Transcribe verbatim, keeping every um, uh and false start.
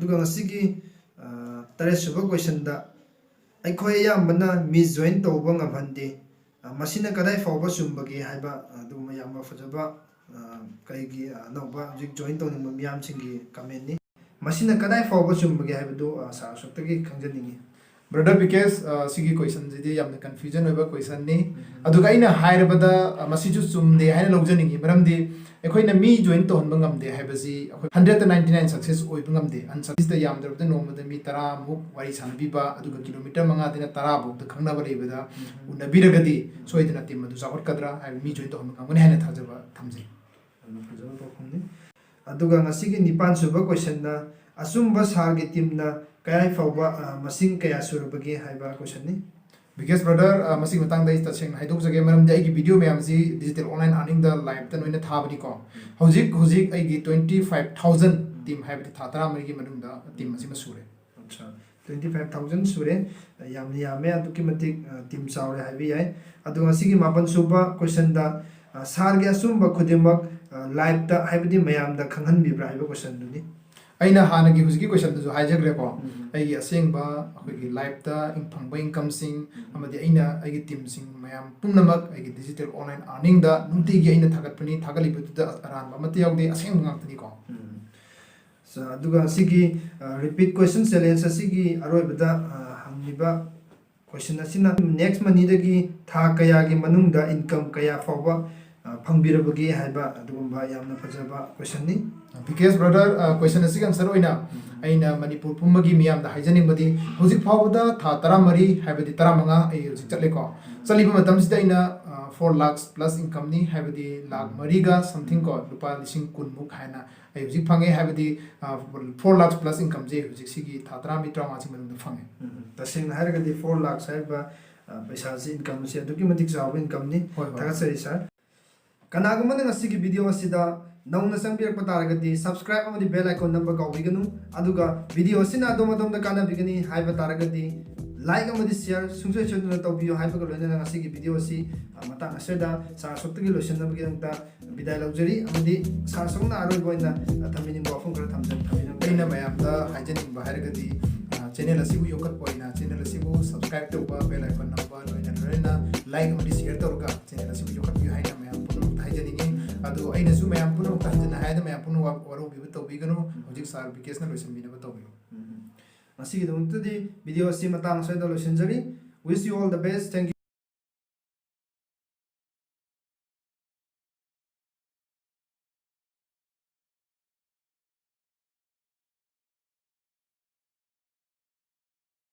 ꯑꯗꯨꯒ ꯉꯁꯤꯒꯤ ꯇꯔꯦꯠ ꯁꯨꯕ ꯀꯣꯏꯁꯟꯗ, ꯑꯩꯈꯣꯏ ꯑꯌꯥꯝꯕꯅ ꯃꯤ ꯖꯣꯏꯟ ꯇꯧꯕ ꯉꯝꯍꯟꯗꯦ, ꯃꯁꯤꯅ ꯀꯗꯥꯏ ꯐꯥꯎꯕ ꯆꯨꯝꯕꯒꯦ ꯍꯥꯏꯕ ꯑꯗꯨꯒꯨꯝꯕ ꯌꯥꯝꯅ ꯐꯖꯕ ꯀꯩꯒꯤ ꯑꯅꯧꯕ ꯍꯧꯖꯤꯛ ꯖꯣꯏꯟ ꯇꯧꯅꯤꯡꯕ ꯃꯤꯌꯥꯝꯁꯤꯡꯒꯤ ꯀꯃꯦꯟꯅꯤ꯫ ꯃꯁꯤꯅ ꯀꯗꯥꯏ ꯐꯥꯎꯕ ꯆꯨꯝꯕꯒꯦ ꯍꯥꯏꯕꯗꯨ ꯁꯥꯔ ꯑꯁꯣꯛꯇꯒꯤ ꯈꯪꯖꯅꯤꯡꯉꯤ꯫ ꯕ꯭ꯔꯗꯔ ꯕꯤꯀꯦꯁ, ꯁꯤꯒꯤ ꯀꯣꯏꯁꯟꯁꯤꯗꯤ ꯌꯥꯝꯅ ꯀꯟꯐ꯭ꯌꯨꯖꯟ ꯑꯣꯏꯕ ꯀꯣꯏꯁꯟꯅꯤ꯫ ꯑꯗꯨꯒ ꯑꯩꯅ ꯍꯥꯏꯔꯕꯗ ꯃꯁꯤꯁꯨ ꯆꯨꯝꯗꯦ ꯍꯥꯏꯅ ꯂꯧꯖꯅꯤꯡꯉꯤ꯫ ꯃꯔꯝꯗꯤ ꯑꯩꯈꯣꯏꯅ ꯃꯤ ꯖꯣꯏꯟ ꯇꯧꯍꯟꯕ ꯉꯝꯗꯦ ꯍꯥꯏꯕꯁꯤ ꯑꯩꯈꯣꯏ ꯍꯟꯗ꯭ꯔꯦꯠꯇ ꯅꯥꯏꯟꯇꯤ ꯅꯥꯏꯟ ꯁꯛꯁꯦꯁ ꯑꯣꯏꯕ ꯉꯝꯗꯦ꯫ ꯑꯟꯁꯛꯁꯦꯁꯇ ꯌꯥꯝꯗ꯭ꯔꯕꯗ ꯅꯣꯡꯃꯗ ꯃꯤ ꯇꯔꯥꯃꯨꯛ ꯋꯥꯔꯤ ꯁꯥꯟꯅꯕꯤꯕ, ꯑꯗꯨꯒ ꯀꯤꯂꯣꯃꯤꯇꯔ ꯃꯉꯥꯗꯩꯅ ꯇꯔꯥꯐꯥꯎꯗ ꯈꯪꯅꯕ ꯂꯩꯕꯗ ꯎꯅꯕꯤꯔꯒꯗꯤ ꯁꯣꯏꯗꯅ ꯇꯤꯝ ꯑꯗꯨ ꯆꯥꯎꯈꯠꯀꯗ꯭ꯔꯥ ꯍꯥꯏꯕ, ꯃꯤ ꯖꯣꯏꯟ ꯇꯧꯍꯟꯕ ꯉꯝꯒꯅꯤ ꯍꯥꯏꯅ ꯊꯥꯖꯕ ꯊꯝꯖꯩ꯫ ꯌꯥꯝꯅ ꯐꯖꯕ ꯄꯥꯎꯈꯨꯝꯅꯤ꯫ ꯑꯗꯨꯒ ꯉꯁꯤꯒꯤ ꯅꯤꯄꯥꯟ ꯁꯨꯕ ꯀꯣꯏꯁꯟꯅ, ꯑꯆꯨꯝꯕ ꯁꯥꯔꯒꯤ ꯇꯤꯝꯅ ꯀꯌꯥꯏ ꯐꯥꯎꯕ ꯃꯁꯤꯡ ꯀꯌꯥ ꯁꯨꯔꯕꯒꯦ ꯍꯥꯏꯕ ꯀꯣꯏꯁꯟꯅꯤ꯫ ꯕꯤꯀꯦꯁ ꯕ꯭ꯔꯗꯔ, ꯃꯁꯤꯒꯤ ꯃꯇꯥꯡꯗ ꯑꯩ ꯇꯁꯦꯡꯅ ꯍꯥꯏꯗꯣꯛꯆꯒꯦ, ꯃꯔꯝꯗꯤ ꯑꯩꯒꯤ ꯚꯤꯗꯤꯑꯣ ꯃꯌꯥꯝꯁꯤ ꯗꯤꯖꯤꯇꯦꯜ ꯑꯣꯟꯂꯥꯏꯟ ꯑꯥꯔꯅꯤꯡꯗ ꯂꯥꯏꯞꯇ ꯂꯣꯏꯅ ꯊꯥꯕꯅꯤꯀꯣ꯫ ꯍꯧꯖꯤꯛ ꯍꯧꯖꯤꯛ ꯑꯩꯒꯤ ꯇ꯭ꯋꯦꯟꯇꯤ ꯐꯥꯏꯚ ꯊꯥꯎꯖꯟ ꯇꯤꯝ ꯍꯥꯏꯕꯗꯤ ꯊꯥ ꯇꯔꯥꯃꯔꯤꯒꯤ ꯃꯅꯨꯡꯗ ꯇꯤꯝ ꯑꯁꯤꯃ ꯁꯨꯔꯦ꯫ ꯑꯠꯆꯥ, ꯇ꯭ꯋꯦꯟꯇꯤ ꯐꯥꯏꯚ ꯊꯥꯎꯖꯟ ꯁꯨꯔꯦ꯫ ꯌꯥꯝꯅ ꯌꯥꯝꯃꯦ, ꯑꯗꯨꯛꯀꯤ ꯃꯇꯤꯛ ꯇꯤꯝ ꯆꯥꯎꯔꯦ ꯍꯥꯏꯕ ꯌꯥꯏ꯫ ꯑꯗꯨꯒ ꯉꯁꯤꯒꯤ ꯃꯥꯄꯟ ꯁꯨꯕ ꯀꯣꯏꯁꯟꯗ, ꯁꯥꯔꯒꯤ ꯑꯆꯨꯝꯕ ꯈꯨꯗꯤꯡꯃꯛ ꯂꯥꯏꯞꯇ ꯍꯥꯏꯕꯗꯤ ꯃꯌꯥꯝꯗ ꯈꯪꯍꯟꯕꯤꯕ꯭ꯔꯥ ꯍꯥꯏꯕ ꯀꯣꯏꯁꯟꯗꯨꯅꯤ꯫ ꯑꯩꯅ ꯍꯥꯟꯅꯒꯤ ꯍꯧꯖꯤꯛꯀꯤ ꯀꯣꯏꯁꯟꯗꯨꯁꯨ ꯍꯥꯏꯖꯈ꯭ꯔꯦꯀꯣ꯫ ꯑꯩꯒꯤ ꯑꯁꯦꯡꯕ ꯑꯩꯈꯣꯏꯒꯤ ꯂꯥꯏꯞꯇ ꯐꯪꯕ ꯏꯟꯀꯝꯁꯤꯡ ꯑꯃꯗꯤ ꯑꯩꯅ ꯑꯩꯒꯤ ꯇꯤꯝꯁꯤꯡ ꯃꯌꯥꯝ ꯄꯨꯝꯅꯃꯛ ꯑꯩꯒꯤ ꯗꯤꯖꯤꯇꯦꯜ ꯑꯣꯟꯂꯥꯏꯟ ꯑꯥꯔꯅꯤꯡꯗ ꯅꯨꯡꯇꯤꯒꯤ ꯑꯩꯅ ꯊꯥꯒꯠꯄꯅꯤ꯫ ꯊꯥꯒꯠꯂꯤꯕꯗꯨꯗ ꯑꯔꯥꯟꯕ ꯑꯃꯠꯇ ꯌꯥꯎꯗꯦ, ꯑꯁꯦꯡꯕ ꯉꯥꯛꯇꯅꯤꯀꯣ꯫ ꯑꯗꯨꯒ ꯉꯁꯤꯒꯤ ꯔꯤꯄꯤꯠ ꯀꯣꯏꯁꯟ ꯆꯦꯂꯦꯟꯖ ꯑꯁꯤꯒꯤ ꯑꯔꯣꯏꯕꯗ ꯍꯪꯂꯤꯕ ꯀꯣꯏꯁꯟ ꯑꯁꯤꯅ, ꯅꯦꯛꯁ ꯃꯅꯤꯗꯒꯤ ꯊꯥ ꯀꯌꯥꯒꯤ ꯃꯅꯨꯡꯗ ꯏꯟꯀꯝ ꯀꯌꯥ ꯐꯥꯎꯕ ꯐꯪꯕꯤꯔꯕꯒꯦ ꯍꯥꯏꯕ ꯑꯗꯨꯒꯨꯝꯕ ꯌꯥꯝꯅ ꯐꯖꯕ ꯀꯣꯏꯁꯟꯅꯤ꯫ ꯕꯤꯀꯦꯁ ꯕ꯭ꯔꯗꯔ, ꯀꯣꯏꯁꯟ ꯑꯁꯤꯒꯤ ꯑꯟꯁꯔ ꯑꯣꯏꯅ ꯑꯩꯅ ꯃꯅꯤꯄꯨꯔ ꯄꯨꯝꯕꯒꯤ ꯃꯤꯌꯥꯝꯗ ꯍꯥꯏꯖꯅꯤꯡꯕꯗꯤ, ꯍꯧꯖꯤꯛ ꯐꯥꯎꯕꯗ ꯊꯥ ꯇꯔꯥꯃꯔꯤ ꯍꯥꯏꯕꯗꯤ ꯇꯔꯥꯃꯉꯥ ꯑꯩ ꯍꯧꯖꯤꯛ ꯆꯠꯂꯦꯀꯣ꯫ ꯆꯠꯂꯤꯕ ꯃꯇꯝꯁꯤꯗ ꯑꯩꯅ ꯐꯣꯔ ꯂꯥꯛꯁ ꯄ꯭ꯂꯁ ꯏꯟꯀꯝꯅꯤ, ꯍꯥꯏꯕꯗꯤ ꯂꯥꯛ ꯃꯔꯤꯒ ꯁꯝꯊꯤꯡ ꯀꯣ, ꯂꯨꯄꯥ ꯂꯤꯁꯤꯡ ꯀꯨꯟꯃꯨꯛ ꯍꯥꯏꯅ ꯑꯩ ꯍꯧꯖꯤꯛ ꯐꯪꯉꯦ, ꯍꯥꯏꯕꯗꯤ ꯐꯣꯔ ꯂꯥꯛꯁ ꯄ꯭ꯂꯁ ꯏꯟꯀꯝꯁꯦ ꯍꯧꯖꯤꯛ ꯁꯤꯒꯤ ꯊꯥ ꯇꯔꯥꯃꯔꯤ ꯇꯔꯥꯃꯉꯥꯁꯤ ꯃꯅꯨꯡꯗ ꯐꯪꯉꯦ꯫ ꯇꯁꯦꯡꯅ ꯍꯥꯏꯔꯒꯗꯤ ꯐꯣꯔ ꯂꯥꯛꯁ ꯍꯥꯏꯔꯤꯕ ꯄꯩꯁꯥꯁꯤ, ꯏꯟꯀꯝꯁꯤ ꯑꯗꯨꯛꯀꯤ ꯃꯇꯤꯛ ꯆꯥꯎꯕ ꯏꯟꯀꯝꯅꯤ꯫ ꯍꯣꯏ, ꯍꯣꯏ꯫ ꯊꯥꯒꯠꯆꯔꯤ ꯁꯥꯔ꯫ ꯀꯅꯥꯒꯨꯝꯕꯅ ꯉꯁꯤꯒꯤ ꯚꯤꯗꯤꯑꯣ ꯑꯁꯤꯗ ꯅꯧꯅ ꯆꯪꯕꯤꯔꯛꯄ ꯇꯥꯔꯒꯗꯤ subscribe ꯑꯃꯗꯤ bell icon ꯅꯝꯕ ꯀꯥꯎꯕꯤꯒꯅꯨ꯫ ꯑꯗꯨꯒ ꯚꯤꯗꯤꯑꯣ ꯑꯁꯤꯅ ꯑꯗꯣꯝ ꯑꯗꯣꯝꯗ ꯀꯥꯟꯅꯕꯤꯒꯅꯤ ꯍꯥꯏꯕ ꯇꯥꯔꯒꯗꯤ like ꯑꯃꯗꯤ share ꯁꯨꯡꯁꯣꯏ ꯁꯣꯏꯗꯅ ꯇꯧꯕꯤꯌꯨ ꯍꯥꯏꯕꯒ ꯂꯣꯏꯅꯅ ꯉꯁꯤꯒꯤ ꯚꯤꯗꯤꯑꯣ ꯑꯁꯤ ꯃꯇꯥꯡ ꯑꯁꯤꯗ ꯁꯥꯔ ꯑꯁꯣꯛꯇꯒꯤ ꯂꯣꯏꯁꯤꯟꯅꯕꯒꯤꯗꯃꯛꯇ ꯕꯤꯗꯥꯏ ꯂꯧꯖꯔꯤ꯫ ꯑꯃꯗꯤ ꯁꯥꯔ ꯑꯁꯣꯛꯅ ꯑꯔꯣꯏꯕ ꯑꯣꯏꯅ ꯊꯝꯕꯤꯅꯤꯡꯕ ꯋꯥꯐꯝ ꯈꯔ ꯊꯝꯖ-, ꯊꯝꯕꯤꯔꯝꯒꯦ꯫ ꯑꯩꯅ ꯃꯌꯥꯝꯗ ꯍꯥꯏꯖꯅꯤꯡꯕ ꯍꯥꯏꯔꯒꯗꯤ, ꯑ, channel ꯑꯁꯤꯕꯨ ꯌꯣꯛꯈꯠꯄ ꯑꯣꯏꯅ channel ꯑꯁꯤꯕꯨ subscribe ꯇꯧꯕ, bell icon ꯅꯝꯕ, ꯂꯣꯏꯅ ꯂꯣꯏꯅꯅ like ꯑꯃꯗꯤ share ꯇꯧꯔꯒ channel ꯑꯁꯤꯕꯨ ꯌꯣꯛꯈꯠꯄꯤꯌꯨ ꯍꯥꯏꯅ ꯃꯌꯥꯝ ꯄꯨꯝꯅꯃꯛꯇ ꯍꯥꯏꯖꯅꯤꯡꯉꯤ꯫ ꯑꯗꯨ ꯑꯩꯅꯁꯨ ꯃꯌꯥꯝ ꯄꯨꯝꯅꯃꯛꯇ ꯍꯟꯖꯤꯟꯅ ꯍꯥꯏꯗ ꯃꯌꯥꯝ ꯄꯨꯝꯅꯃꯛ ꯋꯥꯔꯧꯕꯤꯕ ꯇꯧꯕꯤꯒꯅꯨ꯫ ꯍꯧꯖꯤꯛ sir ꯕꯤꯀꯦꯁꯅ ꯂꯣꯏꯁꯤꯟꯕꯤꯅꯕ ꯇꯧꯕꯤꯌꯨ꯫ ꯎꯝ꯫ ꯉꯁꯤꯒꯤꯗꯃꯛꯇꯗꯤ video ꯑꯁꯤ ꯃꯇꯥꯡ ꯑꯁ꯭ꯋꯥꯏꯗ ꯂꯣꯏꯁꯤꯟꯖꯔꯤ꯫ Wish you all the best. Thank you.